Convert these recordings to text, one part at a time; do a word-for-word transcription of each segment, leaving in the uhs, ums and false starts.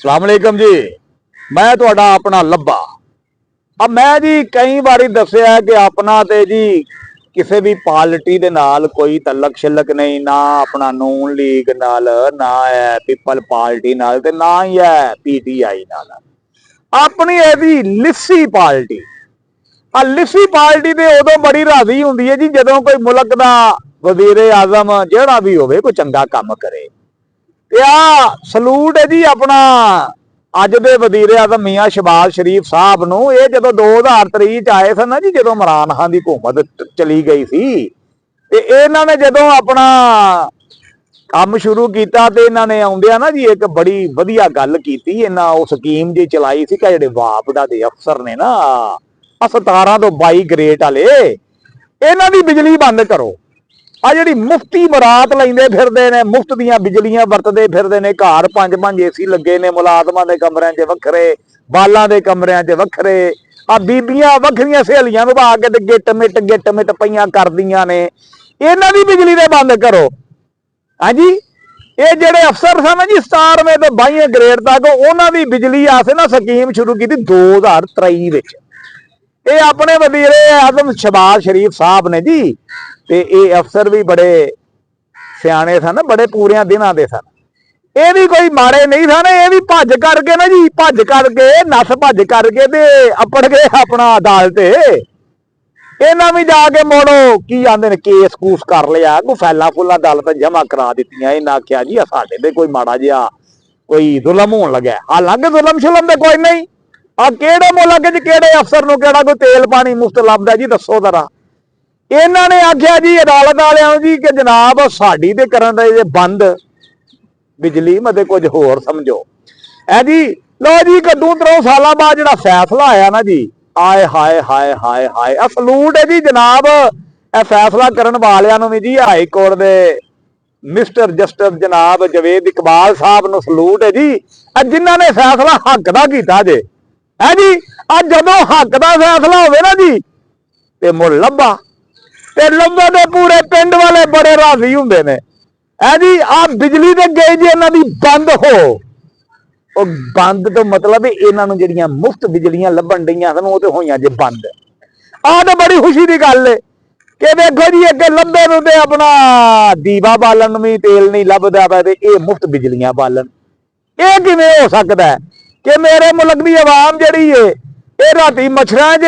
السلام علیکم جی، میں تہاڈا اپنا لبا۔ اب میں جی کئی واری دسیا کہ اپنا تے جی کسے بھی پارٹی دے نال کوئی تعلق شلک نہیں، نہ اپنا نون لیگ نال، نہ ہے پیپل پارٹی نال، تے نہ ہی ہے پی ٹی آئی نال۔ اپنی ایسی لسی پارٹی، آ لسی پارٹی تے ادوں بڑی راضی ہوندی ہے جی، جدوں کوئی ملک دا وزیر اعظم جیڑا بھی ہوئے، کوئی چنگا کم کرے۔ تے آ سلوٹ ہے جی اپنا اج دے وزیر اعظم میاں شہباز شریف صاحب نوں۔ اے جدوں دو ہزار تری چ آئے سن نا جی، جدوں عمران خان دی حکومت چلی گئی سی، تے انہاں نے جدوں اپنا کم شروع کیتا تے انہاں نے آوندیاں نا جی، ایک بڑی ودھیا گل کیتی۔ انہاں او سکیم جی چلائی سی کہ جڑے واپڈا دے افسر نے نا، آ ستارہ تو بائی گریٹ والے، انہاں دی بجلی بند کرو۔ آ جڑی مفتی مراد لیندے پھردے نے، مفت دیاں بجلیاں ورتدے پھردے نے، گھر پنج پنج اے سی لگے نے، ملازماں دے کمریاں 'چ وکھرے، بالاں دے کمریاں 'چ وکھرے، آ بیبیاں وکھریاں سہیلیاں نوں پا کے تے گٹ مٹ گٹ مٹ پئیاں کردیاں نے۔ انہاں دی بجلی دے بند کرو۔ ہاں جی، اے جڑے افسر سن جی، ستارویں تو بائیویں گریڈ تک، انہاں دی بجلی آسے نا سکیم شروع کیتی دو ہزار ترے وچ۔ اے اپنے وزیر اعظم شہباز شریف صاحب نے جی، تے اے افسر بھی بڑے سیانے سن، بڑے پوریاں دناں دے سن۔ اے بھی کوئی ماڑے نہیں سن، اے بھی بھج کر کے نا جی، بھج کر کے، نس بھج کر کے تے اپڑ گئے اپنا عدالت۔ انہاں بھی جا کے مڑو کی آندے نے، کیس کوس کر لیا، کوئی فائلاں فولاں عدالت جمع کرا دتیاں۔ انہاں آکھیا جی، آ ساڈے تے کوئی ماڑا جیا کوئی ظلم ہون لگا ہے۔ حالانکہ ظلم شلم تے کوئی نہیں۔ آ کیڑے ملک وچ کیڑے افسر نوں کیڑا کوئی تیل پانی مفت لبدا جی، دسو ذرا۔ انہاں نے آکھیا جی عدالت والیاں نوں جی کہ جناب، ساڈی تے کرن دے جے بند بجلی، متے کچھ ہور سمجھو۔ اے جی، لو جی، کدوں ترو سالاں بعد جڑا فیصلہ آیا نا جی، آئے ہائے ہائے ہائے ہائے، اے سلوٹ ہے جی جناب، اے فیصلہ کرن والیاں نوں وی جی، ہائی کورٹ دے مسٹر جسٹس جناب جاوید اقبال صاحب نوں سلوٹ ہے جی، اے جنہاں نے فیصلہ حق دا کیتا جے۔ ہے جی، اج جدوں حق دا فیصلہ ہووے نا جی، تے مڑ لبا، تے لبا دے پورے پنڈ والے بڑے راضی ہوندے نے۔ ہے جی، آ بجلی تے گئی جی انہاں دی بند ہو۔ او بند تو مطلب ہے انہاں نوں جڑیاں مفت بجلیاں لبن ڈیاں سن، او تے ہویاں جے بند۔ آ تے بڑی خوشی دی گل ہے کہ دیکھو جی، اگے لبے نوں تے اپنا دیوا بالن وی تیل نہیں لبدا پیا تے اے مفت بجلیاں بالن۔ اے کیویں ہو سکدا ہے کہ میرے ملک دی عوام جڑی ہے، اے راتی مچھراں 'چ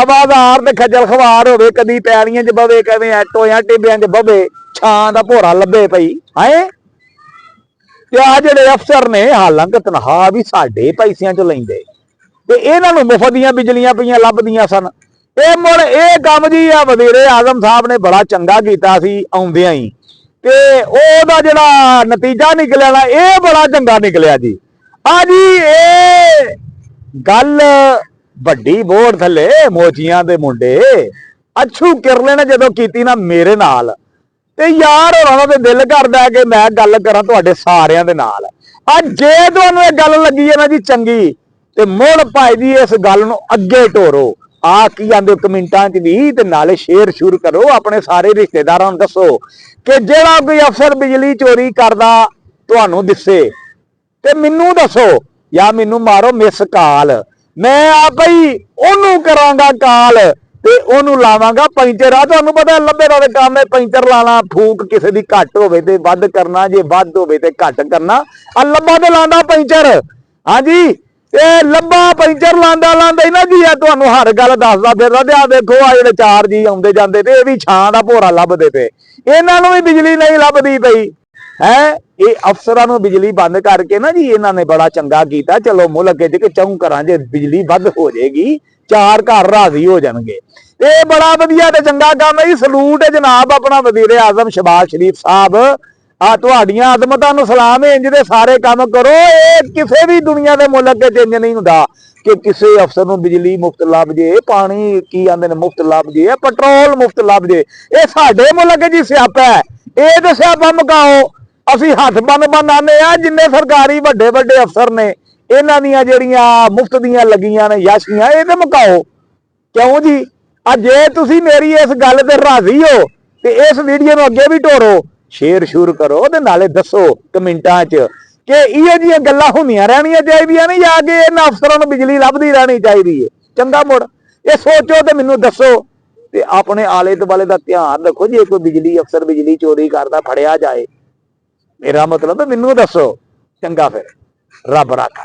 آوازار تے کھجل خوار ہوے، کدی پیالیاں 'چ بوے، کدی ٹویاں ٹیبیاں 'چ بوے، چھاں دا بھورا لبے پئی؟ ہیں؟ تے آ جڑے افسر نے، حالانکہ تنخواہ بھی ساڈے پیسیاں 'چ لیندے، تے انہاں نوں مفت دیاں بجلیاں پئیاں لبھدیاں سن۔ اے مڑ اے کم جی، اے وزیر اعظم صاحب نے بڑا چنگا کیتا سی آوندیاں ہی۔ تے او دا جڑا نتیجہ نکلیا نا، اے بڑا چنگا نکلیا جی۔ آ جی، اے گل وڈی بورڈ تھلے موچیاں دے منڈے، اچھو کرلے نے جدوں کیتی نا میرے نال، تے یار، ہوراں دا تے دل کردا ہے کہ میں گل کراں تہاڈے ساریاں دے نال۔ اج جے تانوں اے گل لگی ہے نا جی چنگی، تے مڑ پائے جی اس گل نوں اگے ٹورو۔ آ کی آندے کمنٹاں 'چ بھی تے نالے شیئر شور کرو، اپنے سارے رشتہ داراں نوں دسو کہ جیڑا کوئی افسر بجلی چوری کردا تانوں دسے، تے مینوں دسو یا مینوں مارو مس کال، میں آپ ہی اونوں کراں گا کال تے اونوں لاواں گا پنچر۔ آ تانوں پتہ ہے لبے دا تے کام ہے پنچر لانا، پھوک کسے دی گھٹ ہوے تے ودھ کرنا، جے ودھ ہوے تے گھٹ کرنا۔ آ لبا تے لاندا پنچر۔ ہاں جی، تے لبا پنچر لاندا لاندا ہی نا جی، آ تانوں ہر گل دسدا پھردا۔ تے آ دیکھو، آ جڑے چار جی آوندے جاندے تے اے وی چھاں دا بھورا لبدے پے، انہاں نوں وی بجلی نہیں لبدی پئی۔ ہے، اے افسراں نوں بجلی بند کر کے نا جی، انہاں نے بڑا چنگا کیتا۔ چلو، ملک وچ کہ چوں گھراں 'چ بجلی ودھ ہو جائے گی، چار گھر راضی ہو جان گے۔ تے بڑا ودھیا تے چنگا کم ہے جی، سلوٹ ہے جناب اپنا وزیر اعظم شہباز شریف صاحب۔ آ تہاڈیاں عظمتاں نوں سلام ہے، انج دے سارے کم کرو۔ اے کسے وی دنیا دے ملک وچ انج نہیں ہوندا کہ کسے افسر نوں بجلی مفت لب جے، پانی کی آندے نے مفت لب جے، پٹرول مفت لب جے۔ اے ساڈے ملک وچ ہی سیاپا ہے، اے تے سیاپا مکاؤ۔ اسی ہتھ بن بن آنے آ، جنہیں سرکاری وڈے وڈے افسر نے، انہاں دیاں جڑیاں مفت دیاں لگیاں نے یاشیاں، اے تے مکاؤ۔ کیوں جی؟ آ جے تسی میری اس گل تے راضی ہو تے اس ویڈیو نوں اگے بھی ٹورو، شیئر شور کرو تے نالے دسو کمنٹاں 'چ کہ ایہو جیاں گلاں ہوندیاں رہنیاں چاہیدیاں نے، یا کہ انہاں افسراں نوں بجلی لبھدی رہنی چاہیدی ہے؟ چنگا مڑ، یہ سوچو تے مینوں دسو۔ تے اپنے آلے دوالے دا دھیان رکھو، جے کوئی بجلی افسر بجلی چوری کردا پھڑیا جائے، میرا مطلب ہے مینوں دسو۔ چنگا، پھر رب رکھ۔